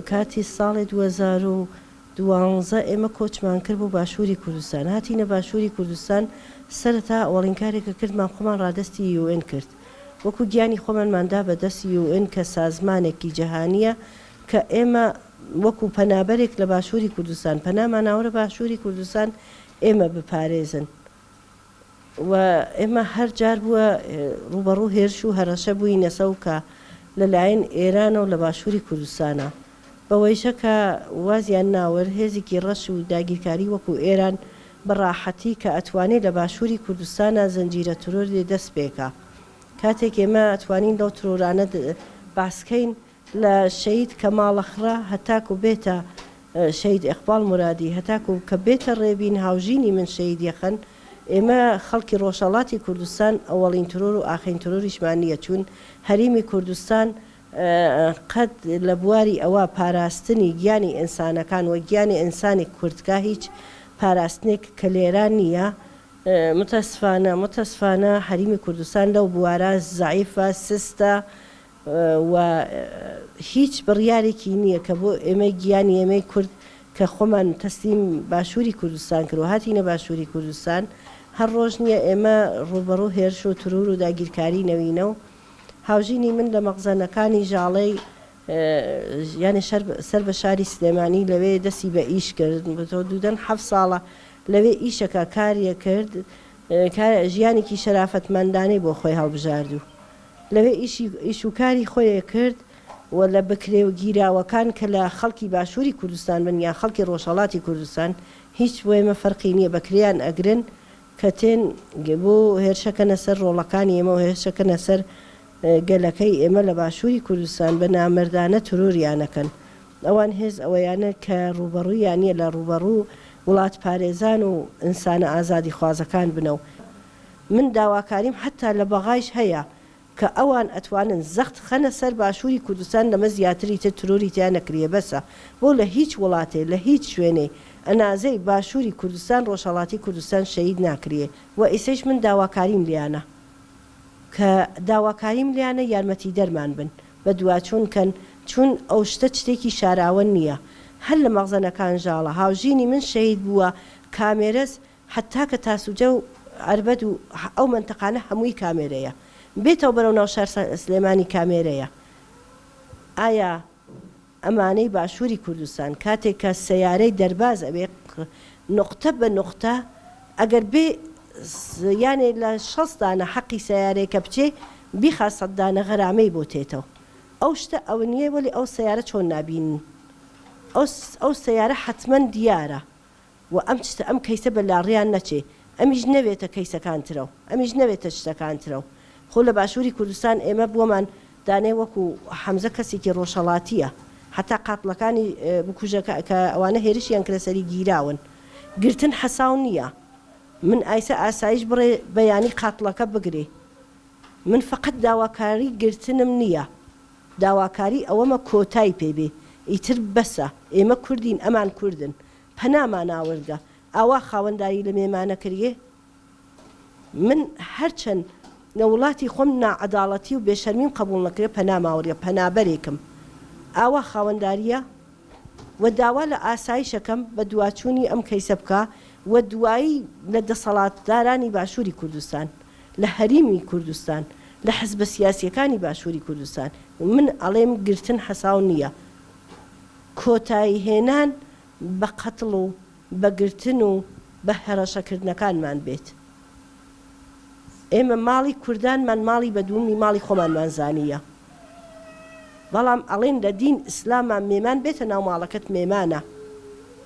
کاتی ساڵێ 2012 ئێمە کۆچمان کرد بۆ باشووری کوردستان. هاتینە باشووری کوردستان سەرەتا ئەوەڵین کارێک کە کردمان خۆمان ڕادەستی یوئێن کرد. وەکو گیانی خۆمانمان دا بە دەست یوئێن کە سازمانێکی جەهانییە کە ئێمە وەکو پەنابەرێک لە باشووری کوردستان پەنامان ئاورە باشووری کوردستان ئێمە بپارێزن. و ئێمە هەر جار بووە ڕووبەڕوو هێرش و هەرەشە بووینەسەو کە لە لایەن ئێرانەو لە باشووری کوردستانا. بەوەیشە کە وازیان ناورد هێزیکی ڕەش و داگیرکاری وەکوو ئێران بە ڕاحەتی کە ئەتوانێ لە باشووری کوردستانا زنجیرە ترۆرێ دەس پێکا. کاتێک ئێمە ئەتوانین لەو ترۆرانە باس کەین لە شەهید کەماڵە خڕە هەتاکو بێتە شەهید ئێقباڵ مورادی هەتاکو کە بێتە ڕێبین هاوژینی من شەهید یەخەن ئێمە خەڵکی ڕۆژهەڵاتی کوردستان ئەوەڵین ترۆر و ئاخرین ترۆریشمان نیە چوون هەریمی کوردستان قەت لە بواری ئەوە پاراستنی گیانی ئینسانەکان وە گیانی ئینسانی کوردکا هیچ پاراستنێک کە لێرا نیە متاسفانە متاسفانە هەریمی کوردستان لەو بوارە زەعیفە سستە و هیچ بڕیارێکی نییە کە بۆ ئێمەی گیانی ئێمەی کورد کە خۆمان تەسلیم باشووری کوردستان کرد و هاتینە باشووری کوردستان هەر ڕۆژ نییە ئێمە ڕووبەڕوو هێرش و ترور و داگیرکاری نەوینە و هاوژینی من لە مەخزەنەکانی ژاڵەی یانێ سەر بە شاری سلێمانی لەوێ دەستی بە ئیش کرد دوودەن حەفت ساڵە لەوێ ئیشەکە کاریە کرد ژیانێکی شەرافەتمەندانەی بۆ خۆی هەڵبژارد و لەوێ ئیشی ئیش و کاری خۆێ کرد و لە بکرێ و گیراوەکان کە لە خەڵکی باشووری کوردستان بن یان خەڵکی ڕۆژهەڵاتی کوردستان هیچ بۆ ئێمە فەرقی نییە بە کرێیان ئەگرن کە تێن بۆ هێرشەکەنە سەر ڕۆڵەکانی ئێمە و هێرشەکەنە سەر گەلەکەی ئێمە لە باشووری کوردستان بە نامەردانە ترۆریان ئەکەن ئەوان هێز ئەوەیانە کە ڕووبەڕوویان نییە لە ڕووبەڕوو وڵاتپارێزان و ئینسانە ئازادیخوازەکان بنەو من داواکاریم حەتا لە بەغایش هەیە کە ئەوان ئەتوانن زەخت خەنە سەر باشوری کوردستان لەمە زیاتری تر ترۆری تیا نەکریێ بەسە بۆ لە هیچ وڵاتێ لە هیچ شوێنێ ئەنازەی باشوری کوردستان ڕۆژهەڵاتی کوردستان شەهید ناکریێ وە ئیسەیش من داواکاریم لیانە کە داواکاریم لیانە یارمەتیدەرمان بن بەدواچون کەن چون ئەو شتە چتێکی شاراوە نیە هەر لە مەخزەنەکان ژاڵە هاوژینی من شەهید بووە کامێرەس حەتا کە تاسوجە و عەربەت و ئەو مەنتەقانە هەمووی کامێرەیە بێتەوە بەرەو ناو شار سلێمانی کامێرەیە ئایا ئەمانەی باشوری کوردستان کاتێک کە سەیارەی دەرباز ئەبێ نوقتە بە نوقتە ئەگەر بێ یانێ لە شەست دانە حەقی سەیارەیەکە بچێ بیخا سەد دانە غەرامەی بۆ تێتەوە ئەو شتە ئەونیە وەلی ئەو سەیارە چۆن نابینن ئەو ئەو سەیارە حەتمەن دیارە و ئەم چتە ئەم کەیسە بە لاڕیان نەچێ ئەمیش نەوێتە کەیسەکان ترەو ئەمیش نەوێتە شتەکان ترەو خۆ لە باشوری کوردستان ئێمە بۆمان دانێ وەکو حەمزە کەسێکی ڕۆژهەڵاتیە حەتا قاتڵەکانی بکوژەکە کە ئەوانە هێرشیان کرە سەری گیراون گرتن حەساو نیە من ئایسە ئاسایش بڕێ بەیانی قاتڵەکە بگرێ من فەقەت داواکاری گرتنم نیە داواکاری ئەوەمە کۆتای پێ بێ ئیتر بەسە ئێمە کوردین ئەمان کوردن پەنامان ئاوردگە ئاوا خاوەنداری لە مێمانە کریێ من هەرچەن لە وڵاتی خۆم ناعەداڵەتی و بێشەرمیم قەبوڵ نەکرێ پەنام ئاوردگە پەنابەرێکم ئاوا خاوەنداریە و داوا لە ئاسایش ئەکەم بەدواچوونی ئەم کەیسە بکا و دوایی لە دەسەڵاتدارانی باشووری کوردستان لە هەریمی کوردستان لە حزبە سیاسیەکانی باشووری کوردستان من ئەڵێم گرتن حەساو نیە کۆتایی هێنان بە قەتڵ و بە گرتن و بە هەرەشەکردنەکانمان بێت. ئێمە ماڵی کوردانمان ماڵی بە دوومی ماڵی خۆمانمان زانییە. بەڵام ئەڵێن لە دین ئیسلاما مێمان بێتە ناو ماڵەکەت مێمانە.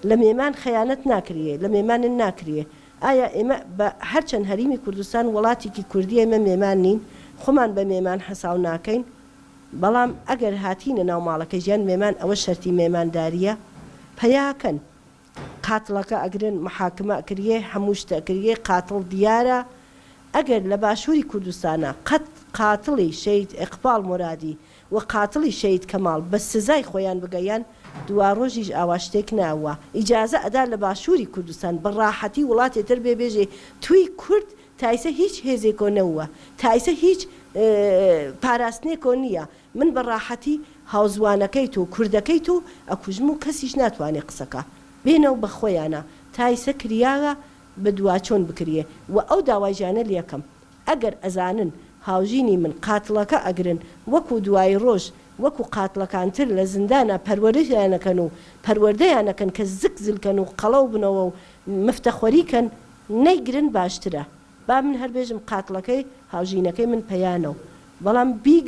لە مێمان خەیانەت ناکریێ، لە مێمانن ناکریێ. ئایا ئێمە بە هەرچەند هەریمی کوردستان وڵاتیکی کوردیە ئێمە مێمان نین، خۆمان بە مێمان حەساو ناکەین، بەڵام ئەگەر هاتینە ناو ماڵەکەی ژیان مێمان ئەوە شەرتی مێمانداریە پەیاکەن قاتڵەکە ئەگرن محاکمە ئەکریێ هەموو شتە ئەکریێ قاتڵ دیارە ئەگەر لە باشوری کوردستانا قەت قاتڵی شەهید ئێقباڵ مۆرادی و قاتڵی شەهید کەماڵ بە سزای خۆیان بگەیەن دواڕۆژیش ئاوا شتێک ناوە ئیجازە ئەدا لە باشوری کوردستان بە ڕاحەتی وڵاتێ تر بێ بێژێ توی کورد تایسە هیچ هێزێکۆ نەووە تایسە هیچ پاراستنێکۆ نییە من بە ڕاحەتی. هاوزوانەکەیت و کوردەکەیت و ئەکوژم و کەسیش ناتوانێ قسەکا. بێنەو بە خۆیانا تا ئیسە کریاگە بەدواچۆن بکریێ و ئەو داوایشانە لەکەم ئەگەر ئەزانن هاوژینی من قاتڵەکە ئەگرن وەکو دوایی ڕۆژ وەکو قاتڵەکانتر لە زیندانا پەروەرشیان ئەکەن و پەروەردەیان ئەکەن کە زک زلکەن و قەڵەو بنەوە و مفتەخۆری کەن نەیگرن باشترە با من هەر بێژم قاتڵەکەی هاوژینەکەی من پەیا نەو بەڵام بیگرن.